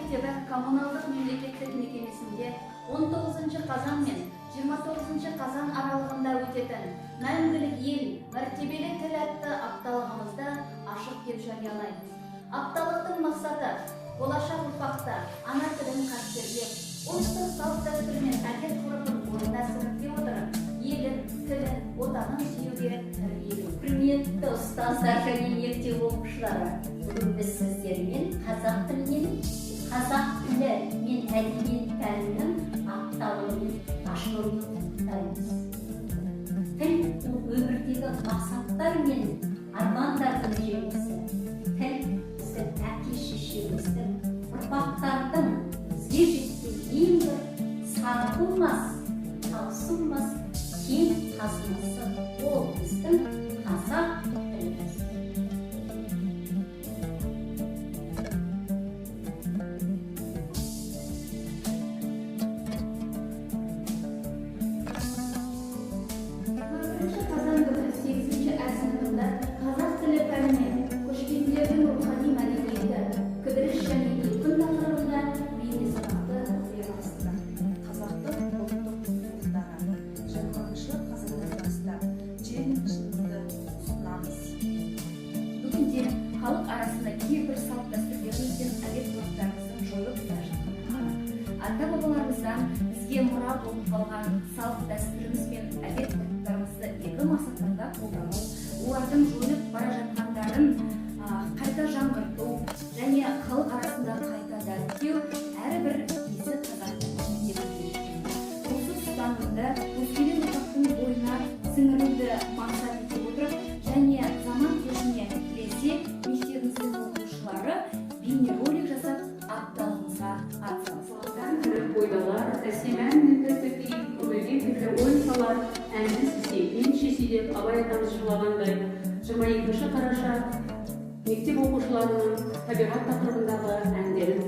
мектебі коммуналдық мемлекеттік мекемесінде 19 қазан мен 29 қазан аралығында өтетін Мәңгілік ел, мәртебелі тіл атты апталығымызды ашық деп жариялаймыз. Апталықтың мақсаты болашақ ұрпақты ана тілін қастерлеп, ұлттық салт-дәстүр мен әдет-ғұрпын бойына сіңірте отырып, елін, тілін, отанын сүюге тәрбиелеу. Құрметті ұстаздар және мектеп оқушылары, бүгін біз сіздермен қазақ тілінен қазақ тілі мен әдебиет пәнінің апталығының ашылуын құттықтаймыз. Тіл ол өмірдегі мақсаттар мен армандардың жемісі. Тіл біздің әке-шешеміздің, ұрпақтардың бізге жеткен ең бір сарқылмас, таусылмас кең қазынасы, ол біздің қазақ тіліміз. Бірінші қазан күні 8-ші ә сыныбында қазақ тілі пәнінен көшпенділердің рухани мәдениеті, кідіріс және екпін тақырыбында бейнесабақты ұйымдастырды. Қазақтың ұлттық құндылықтары 20 қазаннан бастап челленджімізді ұсынамыз. Бүгінде халық арасында кейбір салт-дәстүрлеріміз бен әдет-ғұрыптарымыздың жойылып бара жатқаны анық. Ата-бабаларымыздан бізге мұра болып қалған салт-дәстүріміз бен әдет-ғұрыптарымызды игі мақсаттарда қолдану, олардың жойылып бара жатқандарын қайта жаңғырту және халық арасында қайта дәріптеу әрбір есі қазақтың міндеті деп білемін. Осы ұстанымды өскелең ұрпақтың бойына сіңіруді мақсат ете отырып және заман көшіне ілесе мектебіміздің оқушылары бейнеролик жасап, апталығымызға атсалысты. Күліп ойдалар, әсем әнмен тәртіптей, көңілге түрлі ой салар, әнді сүйсе, мен шеше деп Абай атамыз жырлағандай, 22 қараша мектеп оқушыларының табиғат тақырыбындағы әндерін